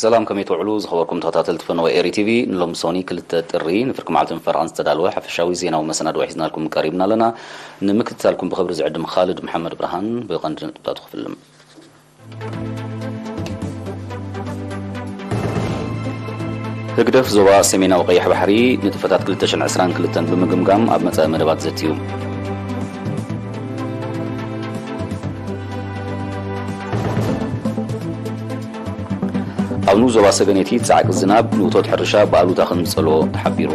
ሰላም፣ ከመይ ትውዕሉ ዝኸበርኩም ተኸታተልቲ ፈነወ ኤሪ ቲቪ? ንሎሚ ሶኒ ክልተ ጥሪ ንፍርቂ መዓልትን ፈረቓን ዝተዳለወ ሓፈሻዊ ዜናዊ መሰናድኦ ሒዝናልኩም ቀሪብና ኣለና። ንምክትታልኩም ብኽብሪ ዝዕድም ካልድ መሓመድ ብርሃን። ብቐንዲ ነጥብታቱ ክፍልም። ህግደፍ ዞባ ሰሜናዊ ቀይሕ ባሕሪ ንጥፈታት ክልተ ሽሕን ዕስራን ክልተን ብምግምጋም ኣብ መጻኢ መደባት ዘትዩ። ኣብ ንኡስ ዞባ ሰገነይቲ ጻዕቂ ዝናብ ንእቶት ሕርሻ ብኣሉታ ከም ዝጸልዎ ተሓቢሩ።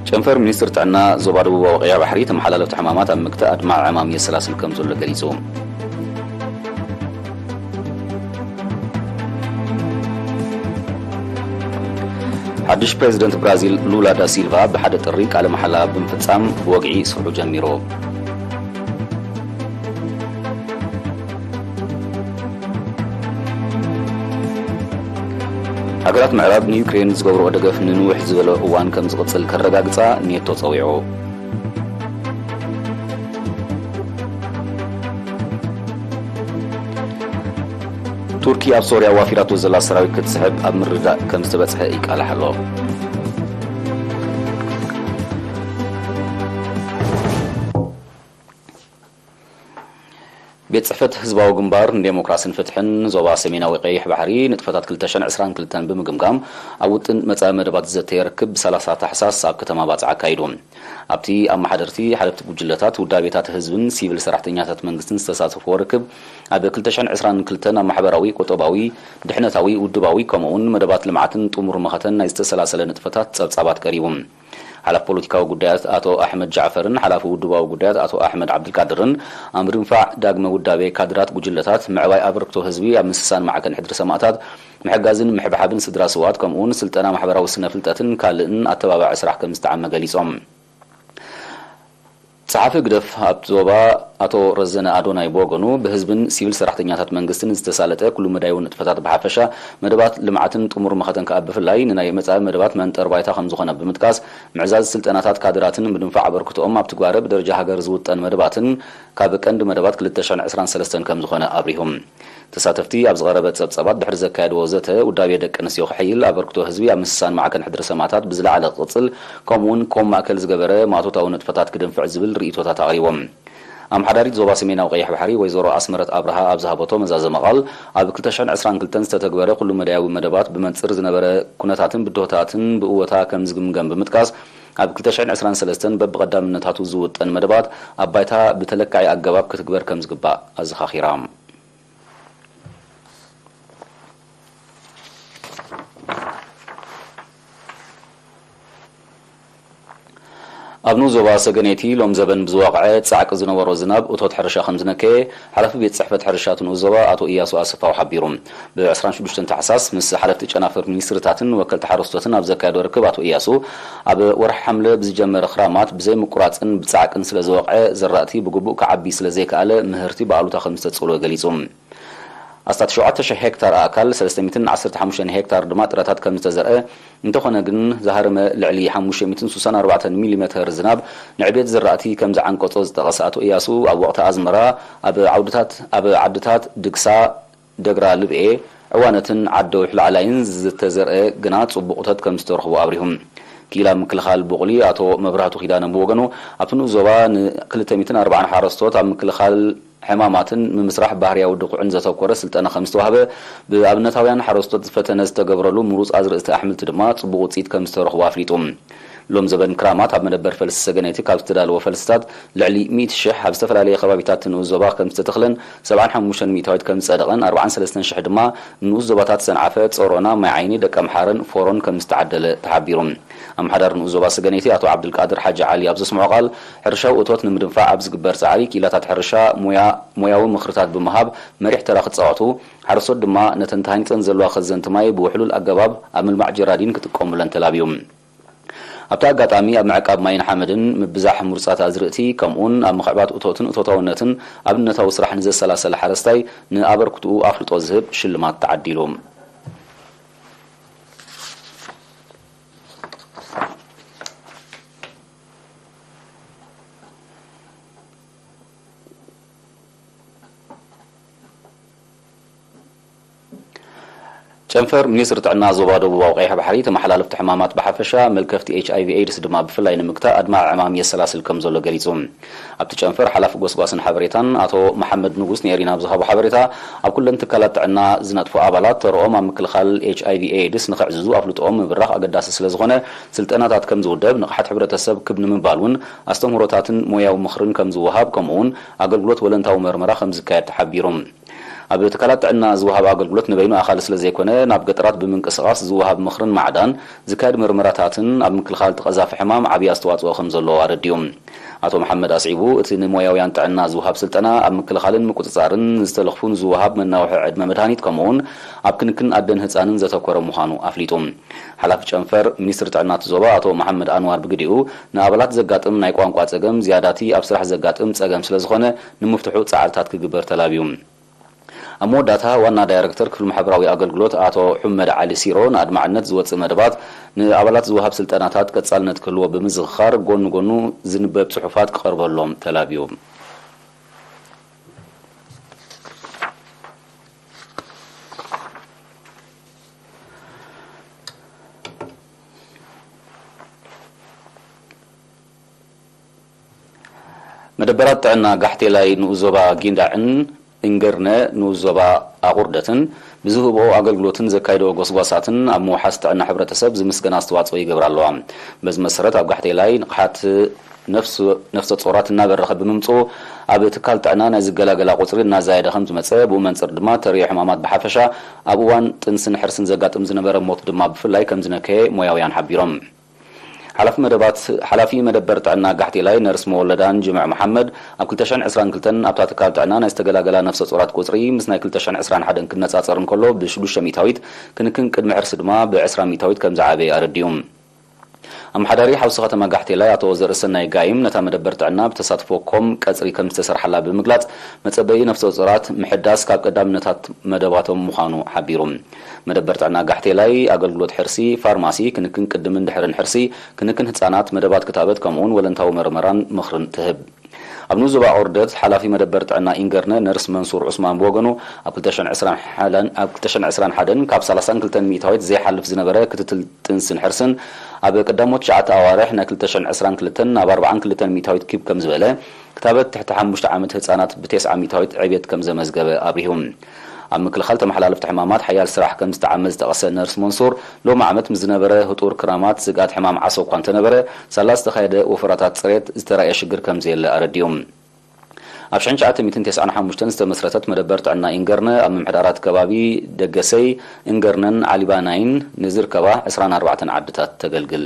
ጨንፈር ሚኒስትር ጥዕና ዞባ ደቡባዊ ቀይሕ ባሕሪ ተመሓላለፍቲ ሕማማት ኣብ ምክትታል ኣድማዒ ዕማም የሰላስል ከም ዘሎ ገሊጹ። ሓድሽ ፕሬዚደንት ብራዚል ሉላ ዳ ሲልቫ ብሓደ ጥሪ ቃለ መሓላ ብምፍጻም ብወግዒ ስርሑ ጀሚሩ። ሃገራት ምዕራብ ንዩክሬን ዝገብርኦ ደገፍ ንንውሕ ዝበለ እዋን ከም ዝቕጽል ከረጋግጻ ኔቶ ጸዊዑ። ቱርኪ ኣብ ሶርያ ዋፊራቶ ዘላ ሰራዊት ክትስሕብ ኣብ ምርድዳእ ከም ዝተበጽሐ ይቃላሕ ኣሎ። ቤት ጽሕፈት ህዝባዊ ግንባር ንዴሞክራስን ፍትሕን ዞባ ሰሜናዊ ቀይሕ ባሕሪ ንጥፈታት ክልተ ሽሕን ዕስራን ክልተን ብምግምጋም ኣብ ውጥን መጻኢ መደባት ዝዘተየ ርክብ ብ ሰላሳ ታሕሳስ ኣብ ከተማ ባጽዕ ኣካይዱ። ኣብቲ ኣመሓደርቲ፣ ሓለፍቲ ጉጅለታት፣ ውዳቤታት ህዝብን ሲቪል ሰራሕተኛታት መንግስትን ዝተሳተፍዎ ርክብ ኣብ ክልተ ሽሕን ዕስራን ክልተን ኣብ ማሕበራዊ፣ ቁጠባዊ፣ ድሕነታዊ፣ ውድባዊ ከምኡውን መደባት ልምዓትን ጥሙር መኸተን ናይ ዝተሰላሰለ ንጥፈታት ጸብጻባት ቀሪቡ። ሓላፊ ፖለቲካዊ ጉዳያት ኣቶ ኣሕመድ ጃዕፈርን ሓላፊ ውድባዊ ጉዳያት ኣቶ ኣሕመድ ዓብድልቃድርን ኣብ ምድንፋዕ ዳግመ ውዳቤ ካድራት ጉጅለታት፣ ምዕባይ ኣበርክቶ ህዝቢ ኣብ ምስሳን ማዕከን ሕድሪ ሰማእታት፣ ምሕጋዝን ምሕብሓብን ስድራ ስውኣት ከምኡውን ስልጠና ማሕበራዊ ስነ ፍልጠትን ካልእን ኣተባባዒ ስራሕ ከም ዝተዓመ ገሊጾም። ጸሓፊ ህግደፍ ኣብ ዞባ ኣቶ ረዘነ ኣዶናይ ብወገኑ ብህዝብን ሲቪል ሰራሕተኛታት መንግስትን ዝተሳለጠ ኩሉ መዳያዊ ንጥፈታት ብሓፈሻ መደባት ልምዓትን ጥሙር መኸተን ከኣ ብፍላይ ንናይ መጻኢ መደባት መንጠር ባይታ ከም ዝኾነ ብምጥቃስ ምዕዛዝ ስልጠናታት ካድራትን ምድንፋዕ ኣበርክቶኦም ኣብ ትግባረ ብደረጃ ሃገር ዝውጠን መደባትን ካብ ቀንዲ መደባት ክልተ ሽሕን ዕስራን ሰለስተን ከም ዝኾነ ኣብሪሁ። ተሳተፍቲ ኣብ ዝቐረበ ጸብጻባት ድሕሪ ዘካየድዎ ዘተ ውዳቤ ደቂ ኣንስትዮ ክሕይል ኣበርክቶ ህዝቢ ኣብ ምስሳን ማዕከን ሕድሪ ሰማእታት ብዝለዓለ ክቕጽል ከምኡውን ኮም ማእከል ዝገበረ ማእቶታዊ ንጥፈታት ክድንፍዕ ዝብል ርእይቶታት ኣቕሪቦም። ኣመሓዳሪት ዞባ ሰሜናዊ ቀይሕ ባሕሪ ወይዘሮ ኣስመረት ኣብርሃ ኣብ ዝሃበቶ መዛዘመ ቃል ኣብ ክልተ ሽሕን ዕስራን ክልተን ዝተተግበረ ኩሉ መዳያዊ መደባት ብመንጽር ዝነበረ ኩነታትን ብድሆታትን ብእወታ ከም ዝግምገም ብምጥቃስ ኣብ ክልተ ሽሕን ዕስራን ሰለስተን በብቐዳምነታቱ ዝውጠን መደባት ኣብ ባይታ ብተለካዒ ኣገባብ ክትግበር ከም ዝግባእ ኣዘኻኺራ። ኣብ ንኡስ ዞባ ሰገነይቲ ሎም ዘበን ብዝወቕዐ ጻዕቂ ዝነበሮ ዝናብ እቶት ሕርሻ ከም ዝነከየ ሓላፊ ቤት ጽሕፈት ሕርሻ እቲ ንኡስ ዞባ ኣቶ ኢያሱ ኣሰፋው ሓቢሩ። ብ ዕስራን ሽዱሽተን ታሕሳስ ምስ ሓለፍቲ ጨናፍር ሚኒስትርታትን ወከልቲ ሓረስቶትን ኣብ ዘካየዶ ርክብ ኣቶ ኢያሱ ኣብ ወርሒ ሓምለ ብዝጀመረ ክራማት ብዘይ ምቁራጽን ብጻዕቅን ስለ ዝወቕዐ ዘራእቲ ብግቡእ ክዓቢ ስለ ዘይከኣለ ምህርቲ ብኣሉታ ከም ዝተጸልወ ገሊጹ። ኣስታት ሸውዓተ ሽሕ ሄክታር ኣእካል፣ ሰለስተ ሚእትን ዓሰርተ ሓሙሽተን ሄክታር ድማ ጥረታት ከም ዝተዘርአ፣ እንተኾነ ግን ዝሃረመ ልዕሊ ሓሙሽተ ሚእትን ስሳን ኣርባዕተን ሚሊሜተር ዝናብ ንዕቤት ዝራእቲ ከም ዝዓንቀጾ ዝጠቐሰ ኣቶ እያሱ፣ ኣብ ወቕቲ ኣዝመራ ኣብ ዓውድታት ኣብ ዓድታት ድግሳ፣ ደግራ ልብኤ፣ ዕዋነትን ዓደውሕ ላዕላይን ዝተዘርአ ግና ጽቡቕ እቶት ከም ዝተረኽቦ ኣብሪሁ። ክኢላ ምክልኻል ቡቕሊ ኣቶ መብራህቱ ኪዳነ ብወገኑ ኣብቲ ንኡስ ዞባ ን ክልተ ሚእትን ኣርባዓን ሓረስቶት ኣብ ምክልኻል ሕማማትን ምምስራሕ ባህርያዊ ድኹዕን ዘተኮረ ስልጠና ከም ዝተዋህበ፣ ብኣብነታውያን ሓረስቶት ፈተነ ዝተገብረሉ ምሩፅ ኣዝርእቲ ኣሕምልቲ ድማ ጽቡቕ ውፅኢት ከም ዝተረኽቦ ኣፍሊጡ። ሎም ዘበን ክራማት ኣብ መደበር ፈልሲ ሰገነይቲ ካብ ዝተዳለወ ፈልስታት ልዕሊ ሚእቲ ሽሕ ኣብ ዝተፈላለየ ከባቢታት ንኡስ ዞባ ከም ዝተተኽለን ሰብዓን ሓሙሽተን ሚእታዊት ከም ዝጸደቐን ኣርባዓን ሰለስተን ሽሕ ድማ ንኡስ ዞባታት ሰንዓፈ፣ ጾሮና፣ ማይ ዓይኒ፣ ደቀምሓረን ፎሮን ከም ዝተዓደለ ተሓቢሩ። ኣመሓዳሪ ንኡስ ዞባ ሰገነይቲ ኣቶ ዓብዱልቃድር ሓጂ ዓሊ ኣብ ዘስምዖ ቃል፣ ሕርሻዊ እቶት ንምድንፋዕ ኣብ ዝግበር ጻዕሪ ክኢላታት ሕርሻ ሞያ ሞያዊ ምኽርታት ብምሃብ መሪሕ ተራ ክጻወቱ፣ ሓረስቶት ድማ ነተን ተሃኒጸን ዘለዋ ከዘንቲ ማይ ብውሕሉል ኣገባብ ኣብ ምልማዕ ጀራዲን ክጥቀሙለን ተላብዩ። ኣብቲ ኣጋጣሚ ኣብ ምዕቃብ ማይን ሓመድን ምብዛሕ ምሩጻት ኣዝርእቲ ከምኡውን ኣብ ምኽዕባት እቶትን እቶታውነትን ኣብነታዊ ስራሕ ንዘሰላሰለ ሓረስታይ ንኣበርክትኡ ኣፍልጦ ዝህብ ሽልማት ተዓዲሉ። ጨንፈር ሚኒስትሪ ጥዕና ዞባ ደቡባዊ ቀይሕ ባሕሪ፣ ተመሓላለፍቲ ሕማማት ብሓፈሻ፣ መልከፍቲ ኤች ኣይ ቪ ኤድስ ድማ ብፍላይ ንምግታእ ኣድማዒ ዕማም የሰላስል ከም ዘሎ ገሊጹ። ኣብቲ ጨንፈር ሓላፊ ጎስጓስን ሓበሬታን ኣቶ መሓመድ ንጉስ ንኤሪና ኣብ ዝሃቦ ሓበሬታ፣ ኣብ ኩለን ትካላት ጥዕና ዝነጥፉ ኣባላት ተረኦም ኣብ ምክልኻል ኤች ኣይ ቪ ኤድስ ንኽዕዝዙ ኣፍልጦኦም ምብራኽ ኣገዳሲ ስለ ዝኾነ፣ ስልጠናታት ከም ዝውደብ፣ ንቕሓት ሕብረተሰብ ክብ ንምባል እውን ኣስተምህሮታትን ሞያዊ ምኽርን ከም ዝወሃብ፣ ከምኡ እውን ኣገልግሎት ወለንታዊ መርመራ ከም ዝካየድ ተሓቢሩ። ኣብ ትካላት ጥዕና ዝወሃብ ኣገልግሎት ንበይኑ ኣኻሊ ስለ ዘይኮነ፣ ናብ ገጠራት ብምንቅስቓስ ዝወሃብ ምኽርን ማዕዳን፣ ዝካየድ ምርመራታትን ኣብ ምክልኻል ተቐዛፊ ሕማም ዓብዪ ኣስተዋጽኦ ከም ዘለዎ ኣረዲኡ። ኣቶ መሓመድ ኣስዒቡ፣ እቲ ንሞያውያን ጥዕና ዝወሃብ ስልጠና ኣብ ምክልኻልን ምቁጽጻርን ዝተለኽፉን ዝወሃብ መናውሒ ዕድመ መድሃኒት፣ ከምኡውን ኣብ ክንክን ኣደን ህጻንን ዘተኮረ ምዃኑ ኣፍሊጡ። ሓላፊ ጨንፈር ሚኒስትሪ ጥዕና እቲ ዞባ ኣቶ መሓመድ ኣንዋር ብግዲኡ፣ ንኣባላት ዘጋጥም ናይ ቋንቋ ጸገም ዝያዳቲ ኣብ ስራሕ ዘጋጥም ጸገም ስለ ዝኾነ፣ ንምፍትሑ ጻዕርታት ክግበር ተላብዩ። ኣብ መወዳእታ፣ ዋና ዳይረክተር ክፍሊ ማሕበራዊ ኣገልግሎት ኣቶ ሑመድ ዓሊ ሲሮ፣ ንኣድማዕነት ዝወጽእ መደባት ንኣባላት ዝወሃብ ስልጠናታት ቀጻልነት ክህልዎ ብምዝኽኻር፣ ጎኒ ጎኑ ዝንበብ ጽሑፋት ክቐርበሎም ተላብዩ። መደበራት ጥዕና ጋሕቴላይ ንኡስ ዞባ ጊንዳዕን እንገርነ ንኡስ ዞባ ኣቑርደትን ብዝህብኦ ኣገልግሎትን ዘካይድኦ ጎስጓሳትን ኣብ ምውሓስ ጥዕና ሕብረተሰብ ዝምስገን ኣስተዋፅኦ ይገብራ ኣለዋ። በዚ መሰረት ኣብ ጋሕቴላይ ንቕሓት ነፍስ-፣ ነፍሰ ጾራት እናበረኸ ብምምፅኡ ኣብ ትካል ጥዕና ናይ ዝገላገላ ቁፅሪ እናዛየደ ከም ዝመፀ፣ ብኡ መንፅር ድማ ተርእዮ ሕማማት ብሓፈሻ ኣብ እዋን ጥንስን ሕርስን ዘጋጥም ዝነበረ ሞት ድማ ብፍላይ ከም ዝነከየ ሞያውያን ሓቢሮም። ሓላፊ መደባት፣ ሓላፊ መደበር ጥዕና ጋሕቴላይ ነርስ መወለዳን ጅምዕ መሓመድ፣ ኣብ ክልተ ሽሕን ዕስራን ክልተን ኣብታ ትካል ጥዕና ናይ ዝተገላገላ ነፍሰ ጾራት ቁጽሪ ምስ ናይ ክልተ ሽሕን ዕስራን ሓደን ክነጻጸር እንከሎ፣ ብሽዱሽተ ሚእታዊት፣ ክንክን ቅድሚ ዕርሲ ድማ ብዕስራ ሚእታዊት ከም ዝዓበየ ኣረዲኡ። ኣመሓዳሪ ሓውሲ ከተማ ጋሕቴላይ ኣቶ ዘርእሰናይ ጋይም፣ ነታ መደበር ጥዕና ብተሳትፎ ኮም ቀጽሪ ከም ዝተሰርሓላ ብምግላጽ፣ መጸበዪ ነፍሰ ጾራት ምሕዳስ ካብ ቀዳምነታት መደባቶም ምዃኑ ሓቢሩ። መደበር ጥዕና ጋሕቴላይ ኣገልግሎት ሕርሲ፣ ፋርማሲ፣ ክንክን ቅድምን ድሕርን ሕርሲ፣ ክንክን ህጻናት፣ መደባት ክታበት፣ ከምኡውን ወለንታዊ መርመራን ምኽርን ትህብ። ኣብ ንኡስ ዞባ ኦርደት፣ ሓላፊ መደበር ጥዕና ኢንገርነ ነርስ መንሱር ዑስማን ብወገኑ፣ ኣብ ክልተ ሽሕን ዕስራን ሓደን፣ ኣብ ክልተ ሽሕን ዕስራን ሓደን ካብ ሰላሳን ክልተን ሚእታዊት ዘይሓልፍ ዝነበረ ክትትል ጥንስን ሕርስን፣ ኣብ ቀዳሞት ትሽዓተ ኣዋርሕ ናይ ክልተ ሽሕን ዕስራን ክልተን ናብ ኣርባዓን ክልተን ሚእታዊት ክብ ከም ዝበለ፣ ክታበት ትሕቲ ሓሙሽተ ዓመት ህጻናት ብቴስዓ ሚእታዊት ዕብየት ከም ዘመዝገበ ኣብሪሁ። ኣብ ምክልኻል ተመሓላለፍቲ ሕማማት ሓያል ስራሕ ከም ዝተዓመ ዝጠቐሰ ነርስ መንሱር፣ ሎሚ ዓመት ምስ ዝነበረ ህጡር ክራማት ስግኣት ሕማም ዓሶ እኳ እንተነበረ፣ ሳላ ዝተኻየደ ወፈራታት ጽሬት ዝተራእየ ሽግር ከም ዘየለ ኣረዲኡ። ኣብ ሽሕን ትሽዓተ ሚእትን ተስዓን ሓሙሽተን ዝተመስረተት መደበር ጥዕና ኢንገርነ፣ ኣብ ምምሕዳራት ከባቢ ደገሰይ፣ እንገርነን ዓሊባናይን ንዝርከባ ዕስራን ኣርባዕተን ዓድታት ተገልግል።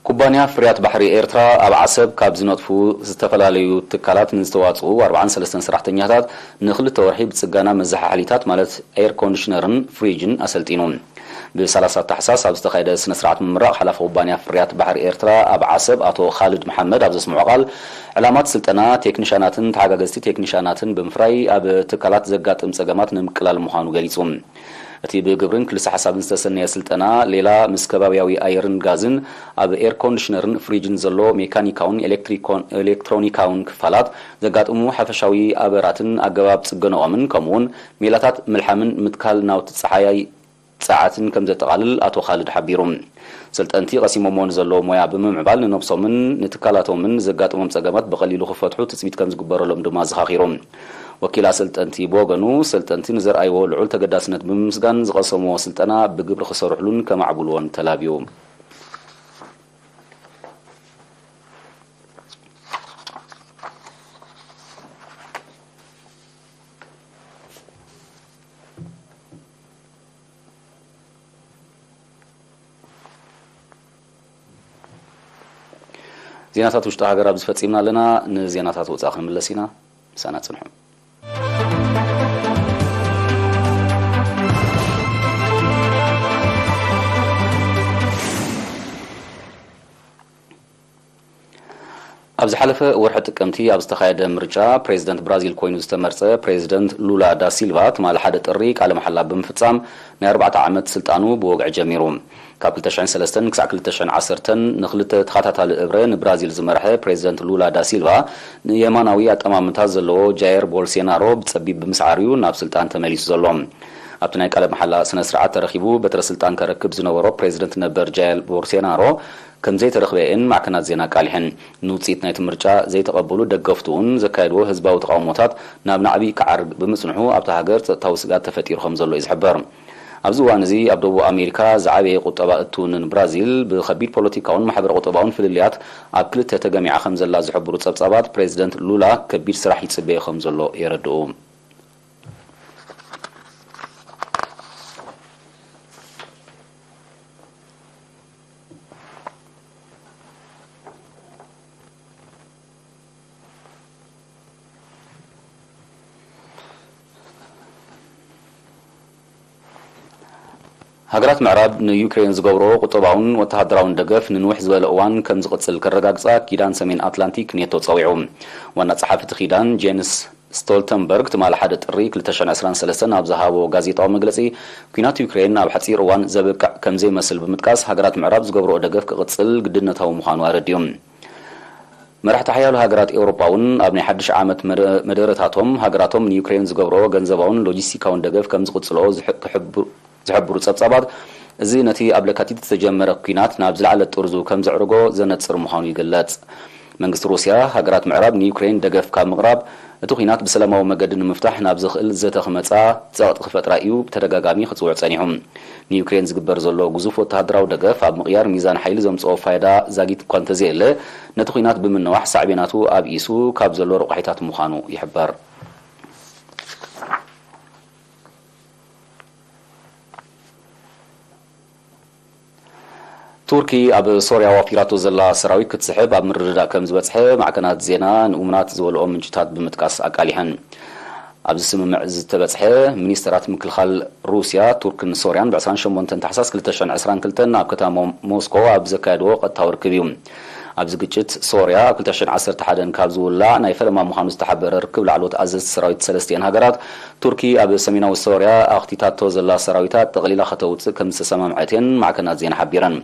ኩባንያ ፍርያት ባሕሪ ኤርትራ ኣብ ዓሰብ ካብ ዝነጥፉ ዝተፈላለዩ ትካላት ንዝተዋጽኡ ኣርባዓን ሰለስተን ሰራሕተኛታት ንኽልተ ወርሒ ብጽገና መዘሓሕሊታት ማለት ኤር ኮንዲሽነርን ፍሪጅን ኣሰልጢኑ። ብሰላሳ ታሕሳስ ኣብ ዝተኻየደ ስነ ስርዓት ምምራቕ ሓላፊ ኩባንያ ፍርያት ባሕሪ ኤርትራ ኣብ ዓሰብ ኣቶ ኻልድ መሓመድ ኣብ ዘስምዖ ቃል፣ ዕላማት ስልጠና ቴክኒሻናትን ተሓጋገዝቲ ቴክኒሻናትን ብምፍራይ ኣብ ትካላት ዘጋጥም ጸገማት ንምቅላል ምዃኑ ገሊጹ። እቲ ብግብርን ክልሰ ሓሳብን ዝተሰነየ ስልጠና ሌላ ምስ ከባብያዊ ኣየርን ጋዝን ኣብ ኤር ኮንዲሽነርን ፍሪጅን ዘሎ ሜካኒካውን ኤሌክትሪኮን-፣ ኤሌክትሮኒካውን ክፋላት ዘጋጥሙ ሓፈሻዊ ኣበራትን ኣገባብ ጽገነኦምን ከምኡውን ሜላታት ምልሓምን ምትካል ናውቲ ጸሓያይ ጸዓትን ከም ዘጠቓልል ኣቶ ኻልድ ሓቢሩ። ሰልጠንቲ ቀሲሞሞ ንዘለዉ ሞያ ብምምዕባል ንነብሶምን ንትካላቶምን ዘጋጥሞም ጸገማት ብቐሊሉ ክፈትሑ ትጽቢት ከም ዝግበረሎም ድማ ኣዘኻኺሩ። ወኪል ኣሰልጠንቲ ብወገኑ፣ ሰልጠንቲ ንዘርኣይዎ ልዑል ተገዳስነት ብምምስጋን፣ ዝቐሰምዎ ስልጠና ብግብሪ ክሰርሕሉን ከማዕብልዎን ተላብዩ። ዜናታት ውሽጢ ሃገር ኣብዚ ፈጺምና ኣለና። ንዜናታት ወጻኢ ክንምለስ ኢና። ምሳና ጽንሑ። ኣብ ዝሓለፈ ወርሒ ጥቅምቲ ኣብ ዝተኻየደ ምርጫ ፕሬዝደንት ብራዚል ኮይኑ ዝተመርጸ ፕሬዝደንት ሉላ ዳ ሲልቫ ትማሊ ሓደ ጥሪ ቃለ መሓላ ብምፍጻም ናይ ኣርባዕተ ዓመት ስልጣኑ ብወግዒ ጀሚሩ። ካብ ክልተ ሽሕን ሰለስተን ክሳዕ ክልተ ሽሕን ዓሰርተን ንክልተ ተኸታታሊ እብረ ንብራዚል ዝመርሐ ፕሬዝደንት ሉላ ዳ ሲልቫ ንየማናዊ ኣጠማምታ ዘለዎ ጃየር ቦልሴናሮ ብጸቢብ ብምስዓር እዩ ናብ ስልጣን ተመሊሱ ዘሎ። ኣብቲ ናይ ቃለ መሓላ ስነ ስርዓት ተረኺቡ በትረ ስልጣን ከረክብ ዝነበሮ ፕሬዝደንት ነበር ጃየር ቦልሴናሮ ከም ዘይተረኽበ እየን ማዕከናት ዜና ኣቃሊሐን። ንውጽኢት ናይቲ ምርጫ ዘይተቐበሉ ደገፍቱ እውን ዘካየድዎ ህዝባዊ ተቓውሞታት ናብ ናዕቢ ክዓርግ ብምጽንሑ ኣብታ ሃገር ጸጥታዊ ስግኣት ተፈጢሩ ከም ዘሎ እዩ ዝሕበር። ኣብዚ እዋን እዚ ኣብ ደቡብ ኣሜሪካ ዝዓበየ ቁጠባ እትውንን ብራዚል ብኸቢድ ፖለቲካውን ማሕበረ ቁጠባውን ፍልልያት ኣብ ክልተ ተገሚዓ ከም ዘላ ዝሕብሩ ጸብጻባት ፕሬዝደንት ሉላ ከቢድ ስራሕ ይጽበዮ ከም ዘሎ የረድኡ። ሃገራት ምዕራብ ንዩክሬን ዝገብሮ ቁጠባውን ወተሃደራውን ደገፍ ንንውሕ ዝበለ እዋን ከም ዝቕጽል ከረጋግጻ ኪዳን ሰሜን ኣትላንቲክ ኔቶ ጸዊዑ። ዋና ጸሓፊ እቲ ኪዳን ጄንስ ስቶልተንበርግ ትማሊ ሓደ ጥሪ ክልተ ሽሕን ዕስራን ሰለስተን ኣብ ዝሃቦ ጋዜጣዊ መግለጺ፣ ኲናት ዩክሬን ኣብ ሓጺር እዋን ዘብቅዕ ከም ዘይመስል ብምጥቃስ፣ ሃገራት ምዕራብ ዝገብርኦ ደገፍ ክቕጽል ግድነታዊ ምዃኑ ኣረዲኡ። መራሕቲ ሓያሎ ሃገራት ኤውሮጳ እውን ኣብ ናይ ሓድሽ ዓመት መደ-፣ መደረታቶም፣ ሃገራቶም ንዩክሬን ዝገብርኦ ገንዘባውን ሎጂስቲካውን ደገፍ ከም ዝቕጽልኦ ዝሕ-፣ ክሕብሩ ዝሕብሩ ጸብጻባት፣ እዚ ነቲ ኣብ ለካቲት ዝተጀመረ ኲናት ናብ ዝለዓለ ጥርዙ ከም ዘዕርጎ ዘነጽር ምዃኑ ይግለጽ። መንግስቲ ሩስያ፣ ሃገራት ምዕራብ ንዩክሬን ደገፍ ካብ ምቕራብ፣ እቲ ኲናት ብሰላማዊ መገዲ ንምፍታሕ ናብ ዝኽእል ዘተ ክመጻ ጸቕጢ ክፈጥራ እዩ ብተደጋጋሚ ክጽውዕ ጸኒሑ። ንዩክሬን ዝግበር ዘሎ ግዙፍ ወተሃደራዊ ደገፍ ኣብ ምቕያር ሚዛን ሓይሊ ዘምጽኦ ፋይዳ ዛጊት እኳ እንተዘየለ፣ ነቲ ኲናት ብምንዋሕ ሳዕቤናቱ ኣብኢሱ ካብ ዘሎ ረቋሒታት ምዃኑ ይሕበር። ቱርኪ ኣብ ሶርያ ዋፊራቶ ዘላ ሰራዊት ክትስሕብ ኣብ ምርድዳእ ከም ዝበጽሐ ማዕከናት ዜና ንእሙናት ዝበልኦ ምንጭታት ብምጥቃስ ኣቃሊሐን። ኣብዚ ስምምዕ ዝተበጽሐ፣ ሚኒስተራት ምክልኻል ሩስያ፣ ቱርክን ሶርያን ብ ዕስራን ሸሞንተን ታሕሳስ ክልተ ሽሕን ዕስራን ክልተን ኣብ ከተማ ሞስኮ ኣብ ዘካየድዎ ቀጥታዊ ርክብ እዩ። ኣብዚ ግጭት ሶርያ ኣብ ክልተ ሽሕን ዓሰርተ ሓደን ካብ ዝውላዕ ናይ ፈለማ ምዃኑ ዝተሓበረ ርክብ ላዕለዎት ኣዘዝቲ ሰራዊት ሰለስቲኤን ሃገራት፣ ቱርኪ ኣብ ሰሜናዊ ሶርያ ኣኽቲታቶ ዘላ ሰራዊታት ጠቕሊላ ከተውጽእ ከም ዝተሰማምዐት እየን ማዕከናት ዜና ሓቢረን።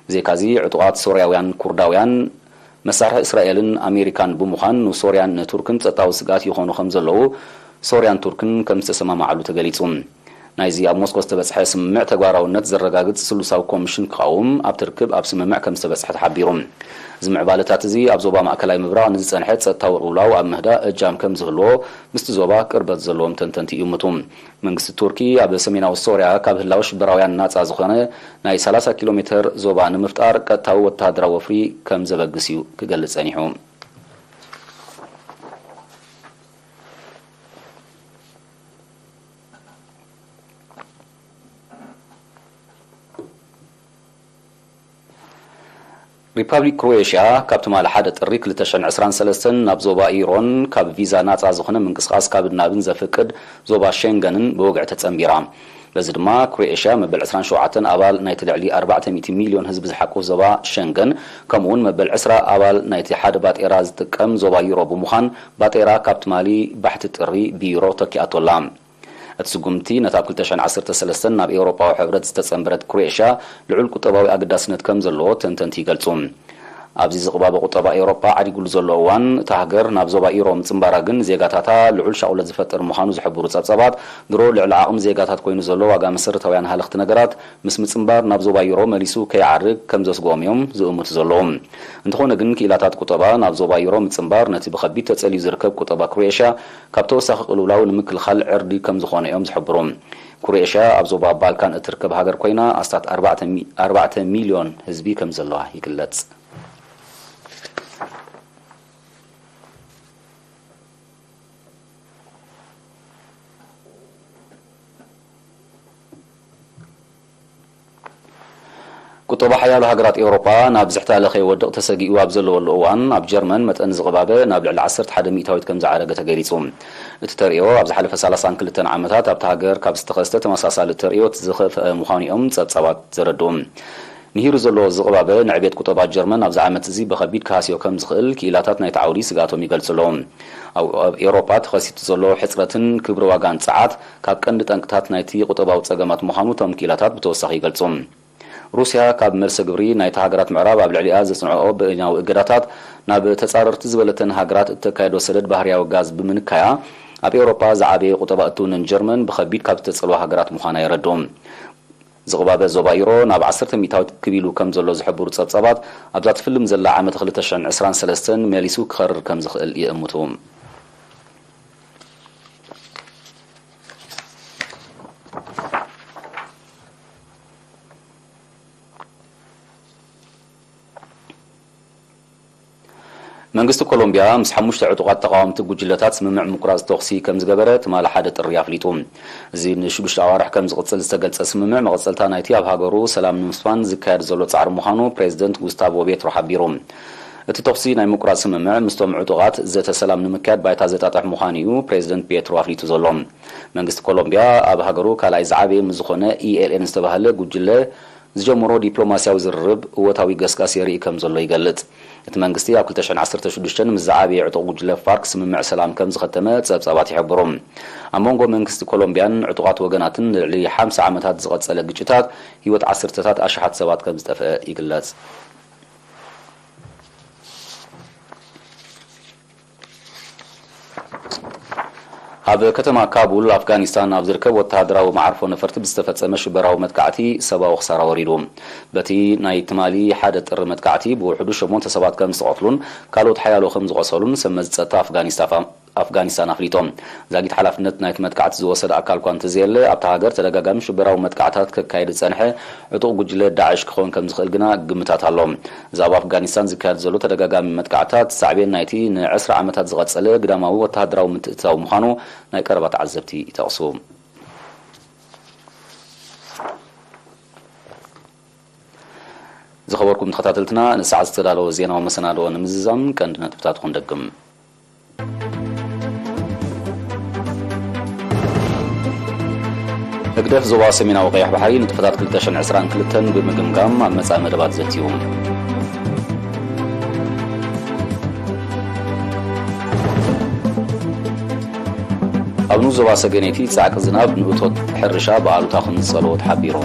ብዘይካዚ፣ ዕጡቓት ሶርያውያን ኩርዳውያን መሳርሒ እስራኤልን ኣሜሪካን ብምዃን ንሶርያን ንቱርክን ጸጥታዊ ስግኣት ይኾኑ ከም ዘለዉ ሶርያን ቱርክን ከም ዝተሰማማዓሉ ተገሊጹ። ናይዚ ኣብ ሞስኮ ዝተበጽሐ ስምምዕ ተግባራውነት ዘረጋግጽ ስሉሳዊ ኮሚሽን ክቐውም ኣብቲ ርክብ ኣብ ስምምዕ ከም ዝተበጽሐ ተሓቢሩ። እዚ ምዕባለታት እዚ ኣብ ዞባ ማእከላይ ምብራቕ ንዝጸንሐ ጸጥታዊ ቅልውላው ኣብ ምህዳእ እጃም ከም ዝህልዎ ምስቲ ዞባ ቅርበት ዘለዎም ተንተንቲ ይእምቱ። መንግስቲ ቱርኪ ኣብ ሰሜናዊ ሶርያ ካብ ህላወ ሽበራውያን ናጻ ዝኾነ ናይ ሰላሳ ኪሎ ሜተር ዞባ ንምፍጣር ቀጥታዊ ወተሃደራዊ ወፍሪ ከም ዘበግስ እዩ ክገልጽ ጸኒሑ። ሪፓብሊክ ክሮኤሽያ ካብ ትማሊ ሓደ ጥሪ ክልተ ሽሕን ዕስራን ሰለስተን ናብ ዞባ ዩሮን ካብ ቪዛ ናጻ ዝኾነ ምንቅስቓስ ካብን ናብን ዘፍቅድ ዞባ ሸንገንን ብወግዒ ተጸንቢራ። በዚ ድማ ክሮኤሽያ መበል ዕስራን ሸውዓተን ኣባል ናይቲ ልዕሊ ኣርባዕተ ሚእቲ ሚልዮን ህዝቢ ዝሓቁፍ ዞባ ሸንገን፣ ከምኡውን መበል ዕስራ ኣባል ናይቲ ሓደ ባጤራ ዝጥቀም ዞባ ዩሮ ብምዃን፣ ባጤራ ካብ ትማሊ ባሕቲ ጥሪ ብዩሮ ተኪኣቶ ኣላ። እቲ ስጉምቲ ነታ ኣብ ክልተ ሽሕን ዓሰርተ ሰለስተን ናብ ኤውሮጳዊ ሕብረት ዝተጸንበረት ክሮኤሽያ ልዑል ቁጠባዊ ኣገዳስነት ከም ዘለዎ ተንተንቲ ይገልጹ። ኣብዚ ዝቕባበ ቁጠባ ኤውሮጳ ዓሪጉሉ ዘሎ እዋን፣ እታ ሃገር ናብ ዞባ ዩሮ ምጽንባራ ግን ዜጋታታ ልዑል ሻቕሎት ዝፈጥር ምዃኑ ዝሕብሩ ጸብጻባት፣ ድሮ ልዕሊ ዓቕሚ ዜጋታት ኮይኑ ዘሎ ዋጋ መሰረታውያን ሃለኽቲ ነገራት ምስ ምጽንባር ናብ ዞባ ዩሮ መሊሱ ከይዓርግ ከም ዘስግኦም እዮም ዝእምቱ ዘለዉ። እንተኾነ ግን፣ ክኢላታት ቁጠባ ናብ ዞባ ዩሮ ምጽንባር ነቲ ብኸቢድ ተጸልዩ ዝርከብ ቁጠባ ክሮኤሽያ ካብ ተወሳኺ ቅልውላው ንምክልኻል ዕርዲ ከም ዝኾነ እዮም ዝሕብሩ። ክሮኤሽያ ኣብ ዞባ ባልካን እትርከብ ሃገር ኮይና፣ ኣስታት ኣርባዕተ ሚ-፣ ኣርባዕተ ሚልዮን ህዝቢ ከም ዘለዋ ይግለጽ። ቁጠባ ሓያሎ ሃገራት ኤውሮጳ ናብ ዝሕታለ ከይወድቕ ተሰጊኡ ኣብ ዘለወሉ እዋን፣ ኣብ ጀርመን መጠን እዚ ቅባበ ናብ ልዕሊ ዓሰርተ ሓደ ሚእታዊት ከም ዝዓረገ ተገሊጹ። እቲ ተርእዮ ኣብ ዝሓለፈ ሰላሳን ክልተን ዓመታት ኣብታ ሃገር ካብ ዝተኸስተ ተመሳሳሊ ተርእዮት ዝኸፍአ ምዃኑ እዮም ጸብጻባት ዘረድኡ። ንሂሩ ዘሎ ዝቕባበ ንዕቤት ቁጠባ ጀርመን ኣብዚ ዓመት እዚ ብኸቢድ ክሃስዮ ከም ዝኽእል ክኢላታት ናይቲ ዓውዲ ስግኣቶም ይገልጹ ኣለዉ። ኣብ ኣብ ኤውሮጳ ተኸሲቱ ዘሎ ሕጽረትን ክብሪ ዋጋን ጸዓት ካብ ቀንዲ ጠንቅታት ናይቲ ቁጠባዊ ጸገማት ምዃኑ እቶም ክኢላታት ብተወሳኺ ይገልጹ። ሩስያ ካብ መልሰ ግብሪ ናይታ ሃገራት ምዕራብ ኣብ ልዕሊኣ ዘጽንዕኦ ብእኛዊ እገዳታት ናብ ተጻረርቲ ዝበለተን ሃገራት እተካየዶ ሰደድ ባህርያዊ ጋዝ ብምንካያ ኣብ ኤውሮጳ ዝዓበየ ቁጠባ እትውንን ጀርመን ብኸቢድ ካብ ዝተጸልዋ ሃገራት ምዃና የረድኡ። ዝቕባበ ዞባ ዩሮ ናብ ዓሰርተ ሚእታዊት ክብ ኢሉ ከም ዘሎ ዝሕብሩ ጸብጻባት ኣብዛ ትፍልም ዘላ ዓመት ክልተ ሽሕን ዕስራን ሰለስተን መሊሱ ክኸርር ከም ዝኽእል ይእምቱ። መንግስቲ ኮሎምቢያ ምስ ሓሙሽተ ዕጡቓት ተቓወምቲ ጉጅለታት ስምምዕ ምቁራጽ ተኹሲ ከም ዝገበረ ትማሊ ሓደ ጥሪ ኣፍሊጡ። እዚ ንሽዱሽተ ኣዋርሕ ከም ዝቕጽል ዝተገልጸ ስምምዕ መቐጸልታ ናይቲ ኣብ ሃገሩ ሰላም ንምስፋን ዝካየድ ዘሎ ጻዕሪ ምዃኑ ፕሬዚደንት ጉስታቮ ቤትሮ ሓቢሩ። እቲ ተኹሲ ናይ ምቁራጽ ስምምዕ ምስቶም ዕጡቓት ዘተ ሰላም ንምክያድ ባይታ ዘጣጥሕ ምዃኑ እዩ ፕሬዚደንት ቤትሮ ኣፍሊጡ ዘሎ። መንግስቲ ኮሎምቢያ ኣብ ሃገሩ ካልኣይ ዝዓበየ ምስ ዝኾነ ኢኤልኤን ዝተባህለ ጉጅለ ዝጀመሮ ዲፕሎማስያዊ ዝርርብ እወታዊ ገስጋስ የርኢ ከም ዘሎ ይገልጽ። እቲ መንግስቲ ኣብ ክልተ ሽሕን ዓሰርተ ሽዱሽተን ምስ ዝዓበየ ዕጡቕ ጉጅለ ፋርክ ስምምዕ ሰላም ከም ዝኸተመ ጸብጻባት ይሕብሩ። ኣብ መንጎ መንግስቲ ኮሎምቢያን ዕጡቓት ወገናትን ንልዕሊ ሓምሳ ዓመታት ዝቐጸለ ግጭታት ህይወት ዓሰርተታት ኣሽሓት ሰባት ከም ዝጠፍአ ይግለጽ። ኣብ ከተማ ካቡል ኣፍጋኒስታን ኣብ ዝርከብ ወተሃደራዊ መዓርፎ ነፈርቲ ብዝተፈጸመ ሽበራዊ መጥቃዕቲ ሰብኣዊ ክሳራ ወሪዱ። በቲ ናይ ትማሊ ሓደ ጥሪ መጥቃዕቲ ብውሕዱ ሸሞንተ ሰባት ከም ዝተቐትሉን ካልኦት ሓያሎ ከም ዝቖሰሉን ሰብ መዚ ጸጥታ ኣፍጋኒስታን ኣፍጋኒስታን ኣፍሊጦም። ዛጊት ሓላፍነት ናይቲ መጥቃዕቲ ዝወሰደ ኣካል እኳ እንተዘየለ ኣብታ ሃገር ተደጋጋሚ ሽበራዊ መጥቃዕታት ከካየድ ዝጸንሐ ዕጡቕ ጉጅለ ዳዕሽ ክኸውን ከም ዝኽእል ግና ግምታት ኣሎ። እዚ ኣብ ኣፍጋኒስታን ዝካየድ ዘሎ ተደጋጋሚ መጥቃዕታት ሳዕቤን ናይቲ ንዕስራ ዓመታት ዝቐጸለ ግዳማዊ ወተሃደራዊ ምትእትታው ምዃኑ ናይ ቀረባ ተዓዘብቲ ይጠቕሱ። ዝኸበርኩም ተኸታተልትና ንሰዓት ዝተዳለወ ዜናዊ መሰናድኦ ንምዝዛም ቀንዲ ነጥብታት ክንደግም። ህግደፍ ዞባ ሰሜናዊ ቀይሕ ባሕሪ ንጥፈታት ክልተ ሽሕን ዕስራን ክልተን ብምግምጋም ኣብ መጻኢ መደባት ዘትዩ። ኣብ ንኡስ ዞባ ሰገነይቲ ጻዕቂ ዝናብ ንእቶት ሕርሻ ብኣሉታ ከም ዝጸልዎ ተሓቢሩ።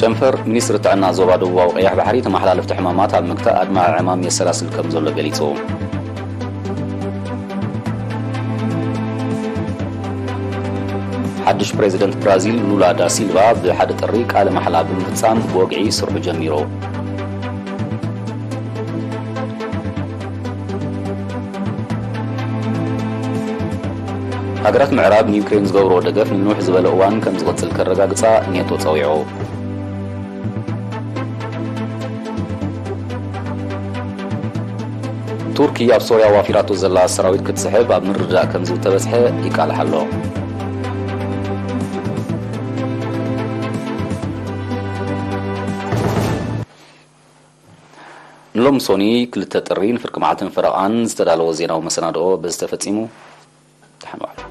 ጨንፈር ሚኒስትሪ ጥዕና ዞባ ደቡባዊ ቀይሕ ባሕሪ ተመሓላለፍቲ ሕማማት ኣብ ምግታእ ኣድማዒ ዕማም የሰላስል ከም ዘሎ ገሊጹ። ሓድሽ ፕሬዚደንት ብራዚል ሉላ ዳ ሲልቫ ብሓደ ጥሪ ቃለ ማሕላ ብምፍጻም ብወግዒ ስርሑ ጀሚሩ። ሃገራት ምዕራብ ንዩክሬን ዝገብርኦ ደገፍ ንንውሕ ዝበለ እዋን ከም ዝቕጽል ከረጋግጻ ኔቶ ጸዊዑ። ቱርኪ ኣብ ሶርያ ዋፊራቶ ዘላ ሰራዊት ክትስሕብ ኣብ ምርድዳእ ከም ዝተበጽሐ ይቃልሕ ኣሎ። ንሎሚ ሶኒ ክልተ ጥሪ ንፍርቂ መዓልትን ፈረቓን ዝተዳለወ ዜናዊ መሰናድኦ በዚ ተፈጺሙ። ደሓን ዋሉ።